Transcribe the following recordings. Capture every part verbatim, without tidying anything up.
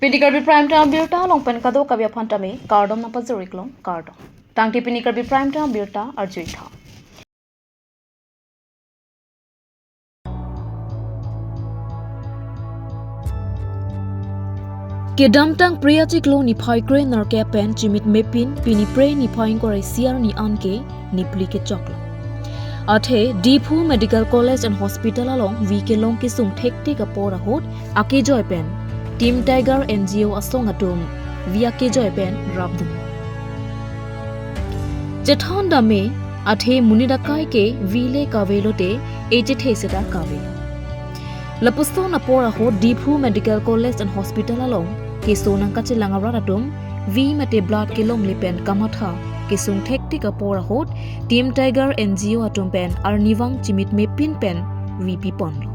Pini Karbi Prime Time abirta along pen kadokave aphan tame kardom nangpajir-ik long, kardom. Tangte pini Karbi Prime Time abirta arju-ik tha. Kedamtang Phre achiklo niphai kre-nerkep pen chimit mepin pini Phre niphai ingkoi ra isi arni anke nipli kechoklo. Athe Diphu Medical College and Hospital along vi kelong kesung thektik apor ahut akejoi pen Team Tiger N G O asong atum vi akejoi pen rapdun. Chethan dam-e, athe monit akai ke vi le kave lote echethe seta kave. Lapuson apor ahut Diphu Medical College and Hospital along keso nangkachelang arat atum vi mate blood kelongle pen kamatha kesung thektik apor ahut Team Tiger N G O atum pen arnivang chimit mepin pen vi piponlo.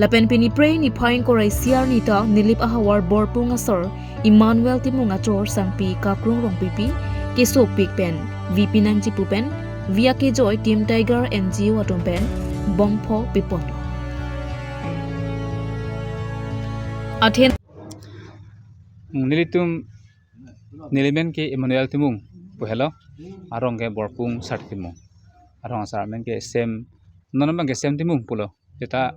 Lapen pini Phre niphai ingkoi ra isi arni ta Nilip ahavar Borpung asor Emmanuel Timung achor sangpi Kakrung Rongpipi kesopik pen vi pinangji pu pen vi akejoi Team Tiger N G O atum pen bongpho piponlo. Athe nelitum, neli men ke Emmanuel Timung pu helo, arong ke Borpung Sar Timung. Arong asar men ke Sem, non abang ke Sem Timung pulo. Seta,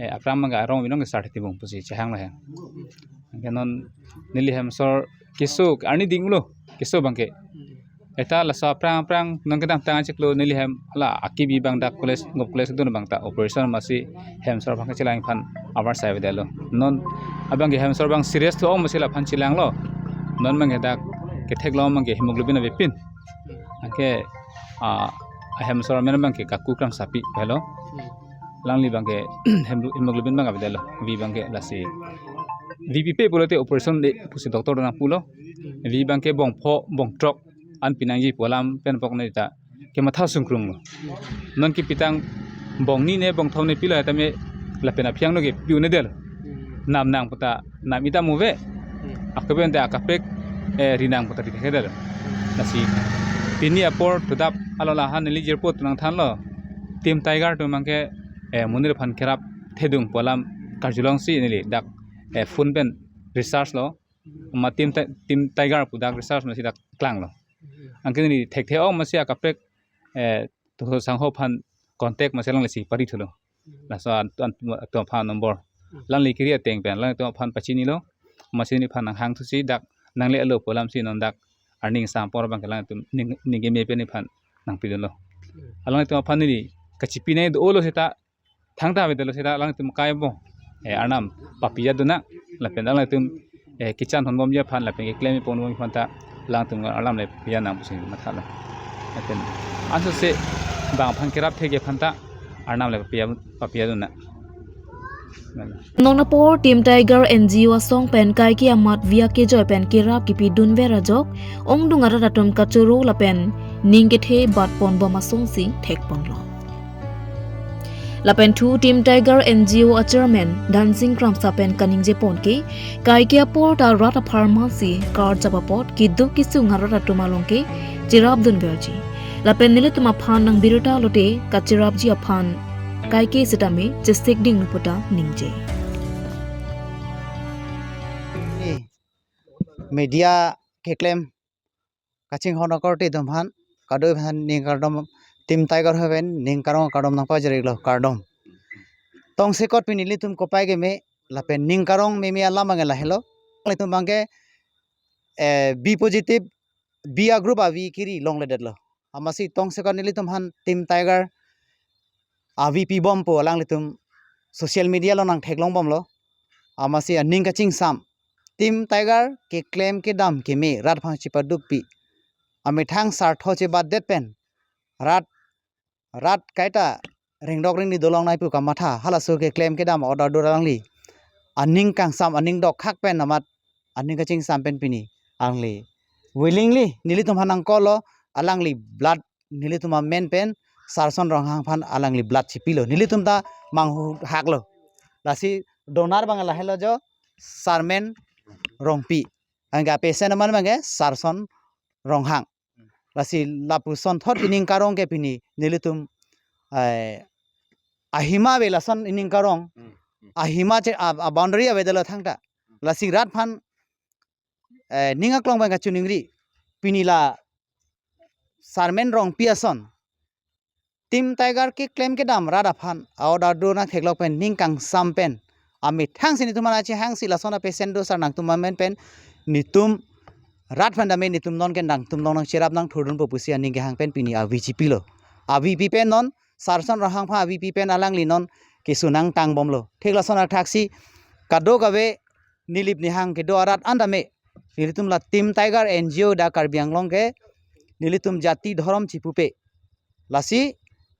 eh, aphrang abang ke arong binong ke Sar Timung pusi chehanglo he. Anke non neli hem asor keso arni dinglo, keso abang ke. Seta laso aphrang aphrang non kedamtang achiklo neli hem hala akibi abang dak college, Govt College dun abang ta operation masi hem asor abang kechelang aphan avarsai avedetlo. Non abang ke hem asor abang serious thu-ong masi laphan chelanglo. Non abang ke dak ketheklong abang ke hemoglobin avepin. Anke, ah, hem asor amen abang ke Kaku Krangsapi pu helo. Alangli abang ke hemo-, hemoglobin abang avedetlo. Vi abang ke lasi vi pipe pulote operation de pusi doctor nangpulo. Vi abang ke bongpho, bongthrok an pinangji pu alam pen pok neta kematha sungkrunglo. Non ke pitang bongni ne bongthom ne pilo tame lapen aphi angno ke pi-un-edetlo. Nam nang puta nam ita muve. Akapen te akaprek, eh, ri nang puta ri thekthedetlo. Lasi pini apor thudap alo lahan neli jirpo tu nangthanlo. Team Tiger atum abang ke, eh, monit aphan kerap thedung pu alam karjulongsi neli dak, eh, phone pen research lo. Ma Team Ti-, Team Tiger pu dak research masi dak klanglo. Anke neli thekthe-ong masi akaprek, eh, to sangho aphan contact masi alanglisi pari thulo. Laso an, an, atum aphan number. Alangli kiri ateng pen, alangtum aphan pachinilo. Masi nephan nanghang thusi dak nangle-lo pu alamsi non dak arni ingsampo abang ke alangtum ning, ning keme pen nephan nangpidunlo. Alangtum aphan neli kachipi nai dolo seta thangta avedetlo seta alangtum kai bo. Eh, arnam papiya dun nang. Lapen alangtum, eh, kechan honbomji aphan lapen keklem ponbomji aphan ta alangtum arnam le papiya nang pusi mathalo. Lapen ansose bang aphan kerap thekji aphan ta arnam le papiya, papiya dun nang. Non apor Team Tiger N G O asong pen kaike amat vi akejoi pen kerap kipidunver ajok ongdung arat atum kachoro lapen ning kethe bat ponbom asonsi thekponlo. Lapen thu Team Tiger N G O a chairman Dhansing Kramsa pen kaningjepon ke, kaike apor ta rat apharmansi karjap apot keduk kesung arat atum along ke cherapdunverji. Lapen nelitum aphan nangbirta lote kacherapji aphan kaike sitame chesik dinglo puta ningje. Eh, media keklem kachinghon akorte atum aphan, kadokave aphan ning kardom, Team Tiger haven ning karong kardom nangpajir-iklo, kardom. Tongsekot pini nelitum kopai keme lapen ning karong meme alam abang lahelo. Nelitum abang ke, eh, B positive, B a group avi kiri longledetlo. Amatsi tongsekot nelitum aphan Team Tiger avi pibompo alanglitum social media along nangtheklongbomlo. Amatsi aning kachingsam. Team Tiger keklem kedam keme rat aphan chepadukpi. Amethang sartho chebatdet pen rat, rat kaita ringdok ringni dolongnei pu kamatha halaso keklem kedam order dur alangli aning kangsam aning dokkhak pen amat aning kachingsam pen pini alangli willingly nelitum aphan nangcall-lo, alangli blood nelitum amen pen Sarson Ronghang aphan alangli blood chipilo. Nelitum ta manghahaklo. Lasi donor abang lahelo jo Sarmen Rongpi. Anke patient amen abang ke Sarson Ronghang. Lasi lapuson thot ining karong ke pini nelitum, eh, ahima ave lason ining karong. Hmm, hmm. Ahima che a, a boundary avedetlo thangta. Hmm. Lasi rat aphan eh, ning aklong abang kachiningri, pini la Sarmen Rongpi ason Team Tiger keklem kedam rat aphan a-order do nangtheklok pen ning kangsam pen amethang si netum aphan achehang si lason apesen do sar nangtum amen pen netum rat aphan dame netum non ke nangtum along nangcherap nangthurdunpo pusi aning kehang pen pini avi chipilo. Avi pi pen non Sarson Ronghang aphan avi pi pen alangli non keso nangtangbomlo. Thik lason athak si kadokave nilip nihang kedo arat an tame nelitum la Team Tiger N G O dak Karbi Anglong ke nelitum jati dhorom chipupe. Lasi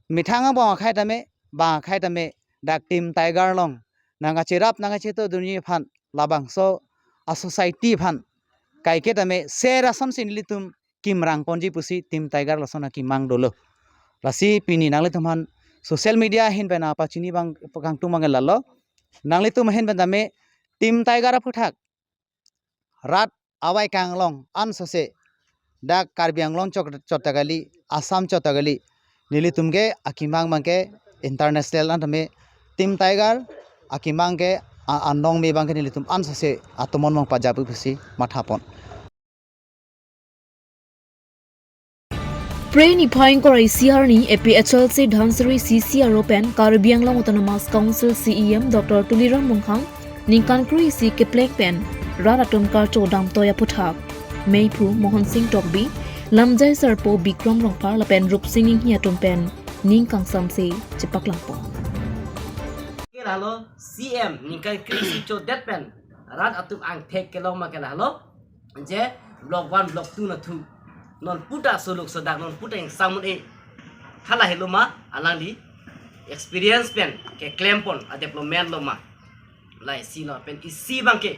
methang abang akhai tame, bang akhai tame dak Team Tiger along nangkacherap nangkachetongdunji aphan labangso a-society aphan kaike tame ser ason si nelitum kimrang ponji pusi Team Tiger lason akemang dolo. Lasi pini nanglitum aphan social media ahin pen apachini abang kangtung abang lalo. Nanglitum ahin pen tame Team Tiger aphuthak rat avaikang along ansose dak Karbi Anglong chok chot ta kali, Assam chot ta kali, nelitum ke akemang abang ke international an tame Team Tiger akemang ke a- anong me abang ke nelitum ansose atomon abang pajap pusi mathapon. Phre niphai ingkoi ra isi arni A P H L C Dhansiri C C aro pen Karbi Anglong Autonomous Council C E M Doctor Tuliram Ronghang ningkan kre isi kepleng pen rat atum karcho damtoi aphuthak meiphu Mohon Singh Tokbi, lamjai sarpo Bikram Rongphar lapen Rupsing Enghi atum pen ning kangsam si chepaklangpon. Ke lahelo C M ningkan kre isi chodet pen rat atum angthek kelong ma ke lahelo je block one, block two nathu non puta soluk sodak non puta ingsamut e. Hala helo ma alangli experience pen keklempon a-development lo ma. Lahai si lo pen isi abang ke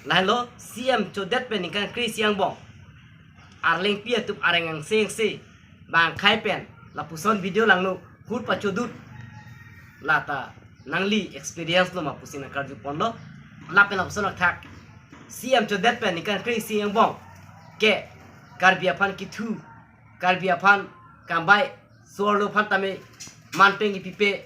lahelo C M chodet pen ningkan kre isi angbong arlengpi atum areng angse angse bang akhai pen lapuson video langno hur pachodut lata nangli experience lo ma pusi nangkarjuponlo. Lapen lapuson athak C M chodet pen ningkan kre isi angbong ke Karbi aphan kithu, Karbi aphan kambai, so-arlo aphan tame manpeng kipipe,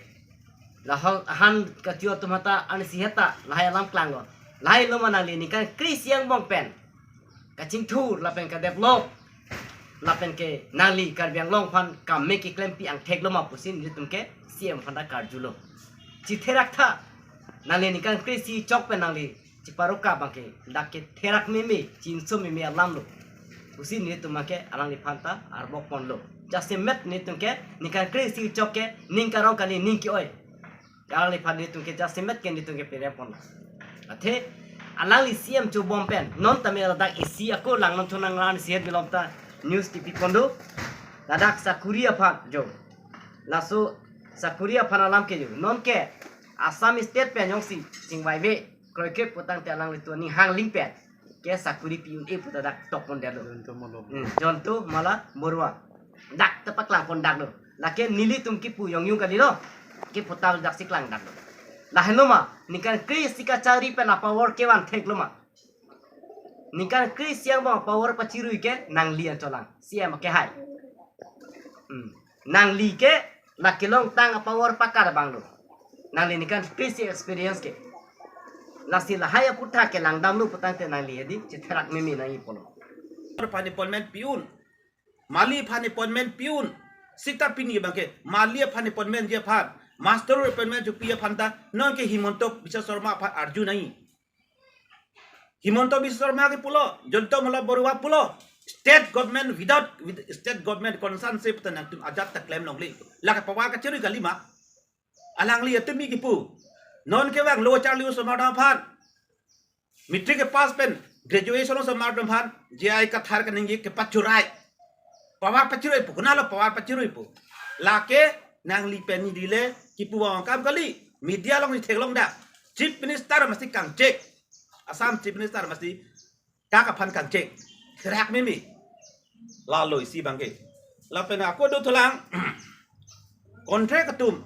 lahai ahan kachio atum hata ansi heta lahai alam klanglo. Lahai lo ma nangli ningkan kre isi angbong pen kachingthur lapen kadevelop lapen ke nangli Karbi Anglong aphan kam me keklempi angthek lo ma pusi nelitum ke C M aphan ta karjulo. Chitherak tha, nangli ningkan kre isi chok pen nangli chiparoka abang ke dak ketherak meme, chinso meme alam lo pusi nelitum abang ke alangliphan ta arbokponlo. Jasemet nelitum ke ningkan kre isi chok ke ning karong kali, ning ke-oi. Alangliphan nelitum ke jasemet ke nelitum ke perempon. Athe alangli C M chobom pen non tame ladak isi ako langnon chonang ran sihet bilom ta news tipikon do. Ladak sakuri aphan jo. Laso sakuri aphan alam ke jo. Non ke Assam State pen jongsi chingvaive kroikre putangte alanglitum aning hangling pen ke sakuri pi un-e pu ta dak tokpondetlo. Jonto molo. Hmm, Jonto mala Borua. Dak ta paklangpondaklo. Lake nelitum kipu yongyung kalilo. Kipu ta daksi klangdaklo. Lahelo ma ningkan kre isi kachari pen a-power kevan theklo ma. Ningkan kre isi angbong a-power pachirui ke nangli ancholang. C M ke hai. Hmm. Nangli ke la kelongtang a-power pakar abang lo. Nangli ningkan kre isi experience ke. Lasi lahai aphuthak ke langdamlo putangte nangli hedi chitherak meme nangji pulo. Aphan appointment pi un. Mali aphan appointment pi un. Sita pini abang ke mali aphan appointment ji aphan, master appointment chopi aphan ta non ke Himanta Biswa Sarma aphan arju nangji. Himanta Biswa Sarma ke pulo, Jonto mala Borua pulo, state government without, with state government concern se pata nangtum ajat ta klem longle. Lake power kachirui kali ma. Alangli atum mi kipu. Non kevang lo charli osomar aphan. Matric kepass pen graduation osomar aphan J I Kathar kaningje kepachurai. Power pachirui pu, konatlo power pachirui pu. Lake nangli pen neli le kipu abang kam kali. Media along ni theklong dak. Chief Minister masi kangchek. Assam Chief Minister masi dak aphan kangchek. Therak meme. Lalo isi abang ke. Lapen ako dothulang. Contract atum.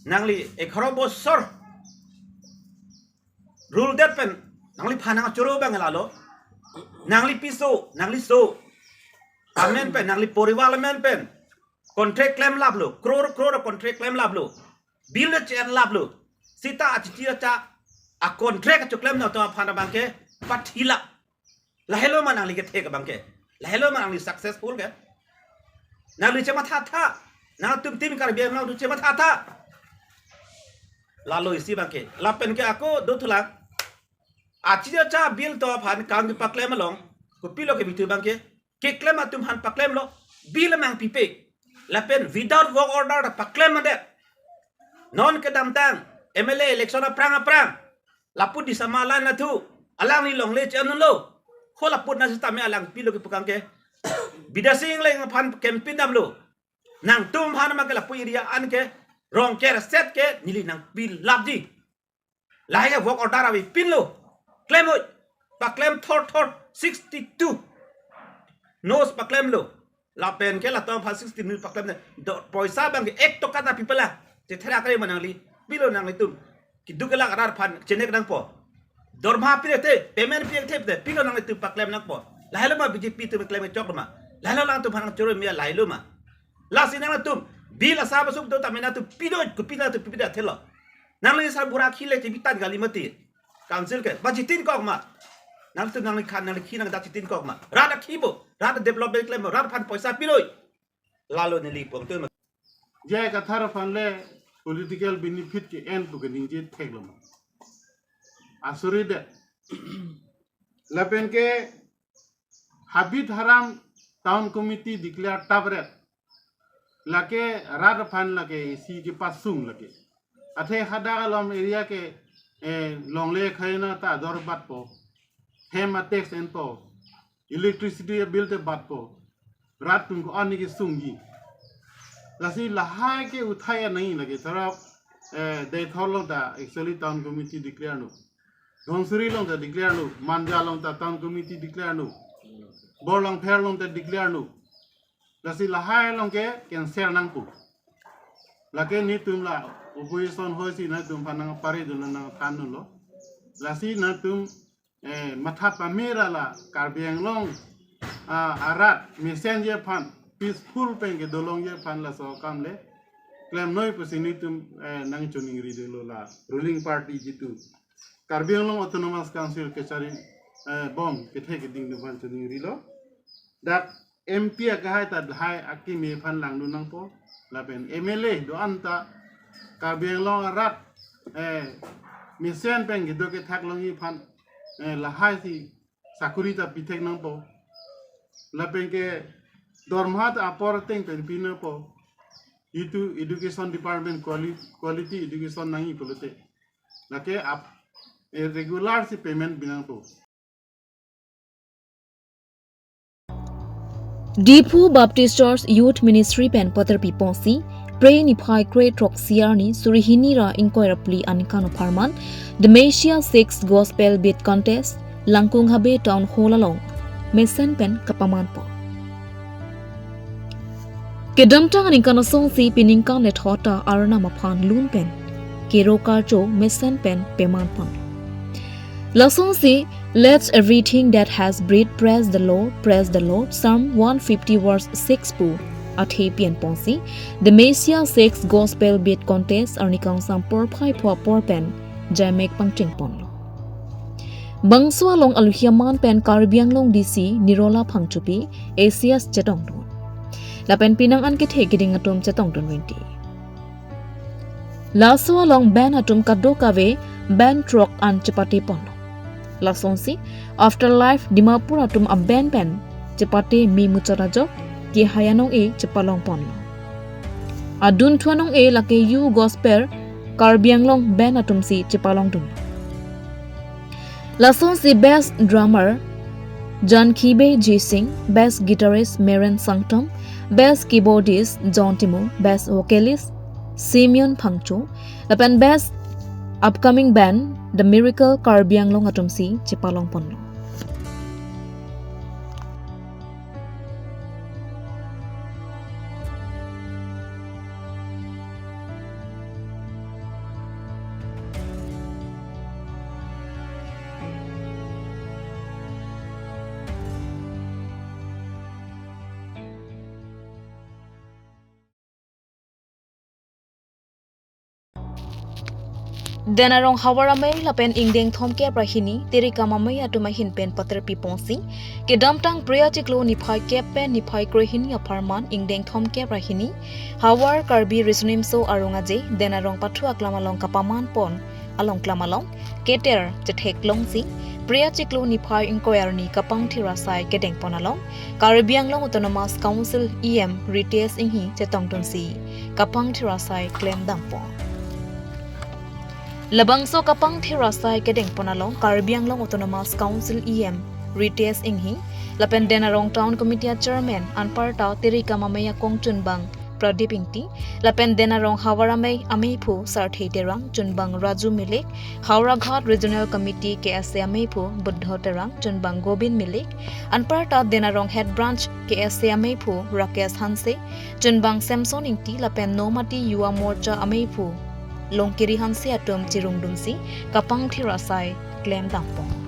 Nangli egharo bosor rule det pen nangliphan nangchoro abang lalo. Nangli piso, nangli so. Amen pen, nangli porivar amen pen contract klemlaplo, crore crore contract klemlaplo. Bill le chen laplo. Sita achichi acha a contract kachoklem nangtum aphan abangke pathilap. Lahelo ma nangli kethek abangke. Lahelo ma nangli successful ke. Nangli chemathatha. Nangtum team Karbi Anglong atum chemathatha. Lalo isi abangke. Lapen ke ako dothulang. Achi acha bill atum aphan kangdi paklem along. Kopilo kebi thu abangke. Keklem atum aphan paklemlo. Bill mang pipe. Lapen without work order paklem adet. Non kedamtang M L A election aphrang aphrang. Lapu di sama lan athu. Alangli longle che-enlo. Ho lapu na sitame alang pilo kepu abangke. Bidya Sing Engleng aphan campaign damlo. Nangtum aphan abangke lapu area an ke rong kerset ke neli nangpilapji. Lahai ke work order avepinlo. Klem oi. Paklem thor thor sixty-two. Nos paklemlo. Lapen ke latum aphan sixty-two nos paklem ne. Do poisa abangke ek toka ta pipelang. Chethera kare ma nangli. Pilo nanglitum. Keduk kelak arat aphan chenek nangpo. Dorma pi te, payment pi te, pilo nanglitum paklem nangpo. Lahelo ma B J P atum klem chok ma. Lahelo alangtum aphan nangchoro me lahelo ma. Lasi nangtum bill asap asuk do tame nangtum pido, kopi nangtum pido thelo. Nangli sarbura khile chebitan kali mati. Council ke, ba chitin kok ma. Nangtum nangli khan nangli khi nangdak chitin kok ma. Rat akhi bo, rat development klem, rat aphan poisa piroi. Lalo neli pon tu ma. Jai Kathar aphan le political benefit ke-en pu keningje theklo ma. Asuri de. Lapen ke Habit Haram Town Committee declare tapret. Lake rat aphan lake isi kepasung lake. Athe hadak along area ke, eh, longle khaina ta dor batpo. Hem a-tax enpo. Electricity bill te batpo. Rat atum ko-an kesungji. Lasi lahai ke uthai anai lake. Tharap, eh, Deithor along ta actually town committee declare lo. Dhansiri along ta declare lo, Manja along ta town committee declare lo, Borlangpher along ta declare lo. Lasi lahai along ke cancel nangpo. Lake netum la opposition hoisi netum aphan nangpari dun nangthan dunlo. Lasi netum, eh, matha pamera la Karbi Anglong, ah, arat mesenji aphan peaceful pen kedolongji aphan laso akam le klemnoi pusi netum, eh, nangchiningri dunlo la ruling party jitu Karbi Anglong Autonomous Council kechari, eh, bom kethe keding atum aphan chiningrilo. Dak M P akehai ta lahai akimi aphan langdun nangpo. Lapen M L A do-an ta Karbi Anglong arat, eh, mesen pen kedo kethak longji aphan, eh, lahai si sakuri ta pithek nangpo. Lapen ke dorma ta apor ateng pen pi nangpo. Itum education department quali-, quality education nangji pulote. Lake ap, eh, regular si payment pi nangpo. Diphu Baptist Church Youth Ministry pen patar piponsi, Phre niphai kre throksi arni suri hini ra ingkoi ra phli aningkan apharman, The Messiah Sex Gospel Beat Contest, Langkung Habe Town Hall along mesen pen kapamanpo. Kedamtang aningkan asonsi pini aningkan le thot ta Arnam aphan lun pen kero karcho mesen pen pemanpon. Lasonsi, "Let everything that has breath praise the Lord, praise the Lord," Psalm one fifty verse six pu athe pi-enponsi, The Messiah Sex Gospel Beat Contest arni kangsam porphai pho apor pen jaimek pangchengponlo. Bangso along aluhi aman pen Karbi Anglong D C Nirola Phangchopi, A C S chetongdun. Lapen penang an kethe keding atum chetongdun rinti. Laso along band atum kadokave band throk an chepateponlo. Lasonsi Afterlife Dimapur atum a-band pen chepate me muchot ajok kehai anong-e chepalongponlo. Adunthu anong-e lake U Gospel Karbi Anglong band atumsi chepalongdun. Lasonsi Best Drummer Jankhibe Jising, Best Guitarist Meren Sangtam, Best Keyboardist John Timung, Best Vocalist Simeon Phangcho, lapen Best Upcoming Band The Miracle Karbi Anglong atumsi chepalongponlo. Den arong havar amei lapen ingdeng thomkep ra hini terikam amei atum ahin pen paterpi ponsi kedamtang Phre achiklo niphai kep pen niphai krehini apharman ingdeng thomkep ra hini havar Karbi Riso Nimso Arong Aje Den arong pathu aklam along kapaman pon along klam along keter chetheklongsi Phre achiklo niphai ingkoi arni kapangthir asai kedeng pon along Karbi Anglong Autonomous Council E M Ritesh Enghi chetongdunsi kapangthir asai klemdam pon. Labangso kapangthir asai kedeng pon along Karbi Anglong Autonomous Council E M Ritesh Enghi lapen Den arong Town Committee Chairman anparta terikam amei akong chunbang Pradip Ingti lapen Den arong havar amei ameiphu Sarthe Terang, chunbang Raju Milik, Howraghat Regional Committee K S A ameiphu Buddho Terang, chunbang Gobind Milik, anparta Den arong Head Branch K S A ameiphu Rakesh Hanse, chunbang Samson Ingti lapen Nomati Yuva Morcha ameiphu Longkiri Hanse atum chirungdunsi kapangthir asai klemdam pon.